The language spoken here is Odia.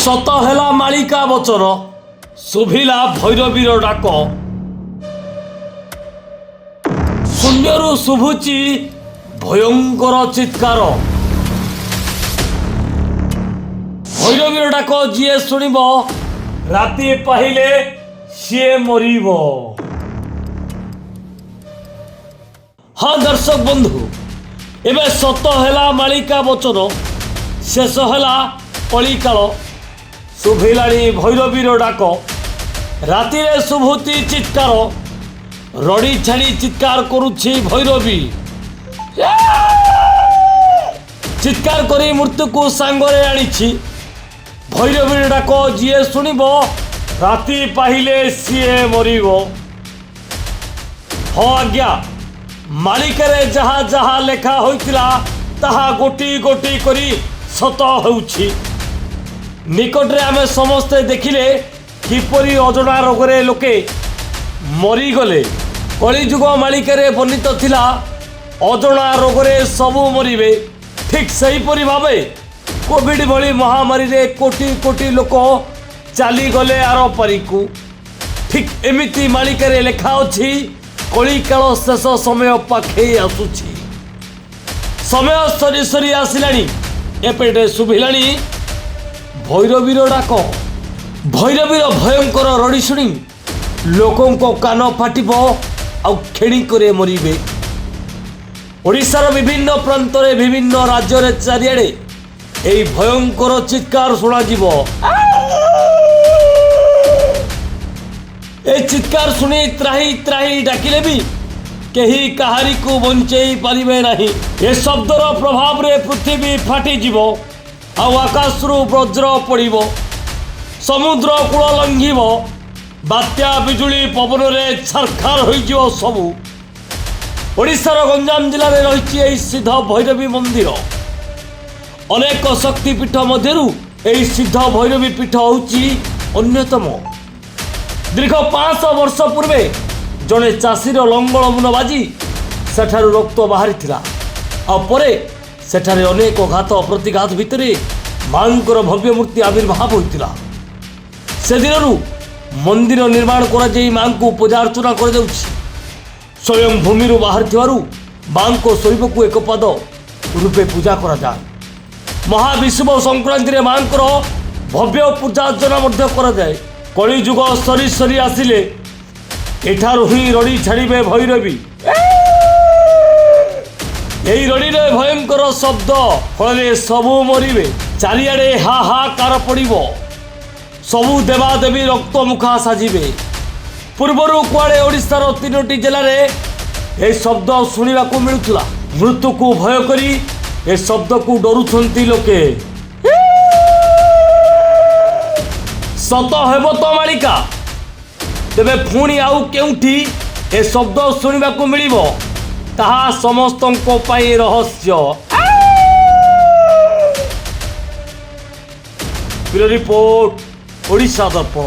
ସତ ହେଲା ମାଳିକା ବଚନ, ଶୁଭିଲା ଭୈରବୀର ଡାକ। ଶୂନ୍ୟରୁ ଶୁଭୁଛି ଭୟଙ୍କର ଚିତ୍କାର। ଭୈରବୀର ଡାକ ଯିଏ ଶୁଣିବ, ରାତି ପାହିଲେ ସିଏ ମରିବ। ହଁ ଦର୍ଶକ ବନ୍ଧୁ, ଏବେ ସତ ହେଲା ମାଳିକା ବଚନ, ଶେଷ ହେଲା କଳିକାଳ। ଶୁଭିଲାଣି ଭୈରବୀର ଡାକ, ରାତିରେ ଶୁଭୁଛି ଚିତ୍କାର। ରଡ଼ି ଛାଡ଼ି ଚିତ୍କାର କରୁଛି ଭୈରବୀ। ଚିତ୍କାର କରି ମୃତ୍ୟୁକୁ ସାଙ୍ଗରେ ଆଣିଛି। ଭୈରବୀର ଡାକ ଯିଏ ଶୁଣିବ, ରାତି ପାହିଲେ ସିଏ ମରିବ। ହଁ ଆଜ୍ଞା, ମାଳିକାରେ ଯାହା ଯାହା ଲେଖା ହୋଇଥିଲା, ତାହା ଗୋଟି ଗୋଟି କରି ସତ ହେଉଛି। ନିକଟରେ ଆମେ ସମସ୍ତେ ଦେଖିଲେ କିପରି ଅଜଣା ରୋଗରେ ଲୋକେ ମରିଗଲେ। କଳିଯୁଗ ମାଳିକାରେ ବର୍ଣ୍ଣିତ ଥିଲା, ଅଜଣା ରୋଗରେ ସବୁ ମରିବେ। ଠିକ୍ ସେହିପରି ଭାବେ କୋଭିଡ ଭଳି ମହାମାରୀରେ କୋଟି କୋଟି ଲୋକ ଚାଲିଗଲେ ଆରପାରିକୁ। ଠିକ୍ ଏମିତି ମାଳିକାରେ ଲେଖା ଅଛି, କଳିକାଳ ଶେଷ ସମୟ ପାଖେଇ ଆସୁଛି। ସମୟ ସରି ସରି ଆସିଲାଣି। ଏପଟେ ଶୁଭିଲାଣି ଭୈରବୀର ଡାକ। ଭୈରବୀର ଭୟଙ୍କର ରଡ଼ି ଶୁଣି ଲୋକଙ୍କ କାନ ଫାଟିବ ଆଉ କ୍ଷଣିକରେ ମରିବେ। ଓଡ଼ିଶାର ବିଭିନ୍ନ ପ୍ରାନ୍ତରେ, ବିଭିନ୍ନ ରାଜ୍ୟରେ, ଚାରିଆଡ଼େ ଏହି ଭୟଙ୍କର ଚିତ୍କାର ଶୁଣାଯିବ। ଏ ଚିତ୍କାର ଶୁଣି ତ୍ରାହି ତ୍ରାହି ଡାକିଲେ ବି କେହି କାହାରିକୁ ବଞ୍ଚେଇ ପାରିବେ ନାହିଁ। ଏ ଶବ୍ଦର ପ୍ରଭାବରେ ପୃଥିବୀ ଫାଟିଯିବ ଆଉ ଆକାଶରୁ ବଜ୍ର ପଡ଼ିବ, ସମୁଦ୍ର କୂଳ ଲଙ୍ଘିବ, ବାତ୍ୟା ବିଜୁଳି ପବନରେ ଛାରଖାର ହୋଇଯିବ ସବୁ। ଓଡ଼ିଶାର ଗଞ୍ଜାମ ଜିଲ୍ଲାରେ ରହିଛି ଏହି ସିଦ୍ଧ ଭୈରବୀ ମନ୍ଦିର। ଅନେକ ଶକ୍ତିପୀଠ ମଧ୍ୟରୁ ଏହି ସିଦ୍ଧ ଭୈରବୀ ପୀଠ ହେଉଛି ଅନ୍ୟତମ। ଦୀର୍ଘ 500 ବର୍ଷ ପୂର୍ବେ ଜଣେ ଚାଷୀର ଲଙ୍ଗଳ ମୁନ ବାଜି ସେଠାରୁ ରକ୍ତ ବାହାରିଥିଲା ଆଉ ପରେ ସେଠାରେ ଅନେକ ଘାତ ପ୍ରତିଘାତ ଭିତରେ ମାଙ୍କର ଭବ୍ୟ ମୂର୍ତ୍ତି ଆବିର୍ଭାବ ହୋଇଥିଲା। ସେଦିନରୁ ମନ୍ଦିର ନିର୍ମାଣ କରାଯାଇ ମାଙ୍କୁ ପୂଜା ଅର୍ଚ୍ଚନା କରାଯାଉଛି। ସ୍ୱୟଂ ଭୂମିରୁ ବାହାରିଥିବାରୁ ମାଙ୍କ ଶୈବକୁ ଏକ ପାଦ ରୂପେ ପୂଜା କରାଯାଏ। ମହାବିଷୁବ ସଂକ୍ରାନ୍ତିରେ ମାଙ୍କର ଭବ୍ୟ ପୂଜା ଅର୍ଚ୍ଚନା ମଧ୍ୟ କରାଯାଏ। କଳିଯୁଗ ସରି ସରି ଆସିଲେ ଏଠାରୁ ହିଁ ରଡ଼ି ଛାଡ଼ିବେ ଭୈରବୀ। ଏହି ରଡ଼ିରେ ଭୟଙ୍କର ଶବ୍ଦ ଫଳରେ ସବୁ ମରିବେ। ଚାରିଆଡ଼େ ହାହାକାର ପଡ଼ିବ। ସବୁ ଦେବାଦେବୀ ରକ୍ତମୁଖା ସାଜିବେ। ପୂର୍ବରୁ କୁଆଡ଼େ ଓଡ଼ିଶାର ତିନୋଟି ଜିଲ୍ଲାରେ ଏ ଶବ୍ଦ ଶୁଣିବାକୁ ମିଳୁଥିଲା। ମୃତ୍ୟୁକୁ ଭୟ କରି ଏ ଶବ୍ଦକୁ ଡରୁଛନ୍ତି ଲୋକେ। ସତ ହେବ ତ ମାଳିକା? ତେବେ ପୁଣି ଆଉ କେଉଁଠି ଏ ଶବ୍ଦ ଶୁଣିବାକୁ ମିଳିବ, ତାହା ସମସ୍ତଙ୍କ ପାଇଁ ରହସ୍ୟ। ରିପୋର୍ଟ, ଓଡ଼ିଶା ଦର୍ପଣ।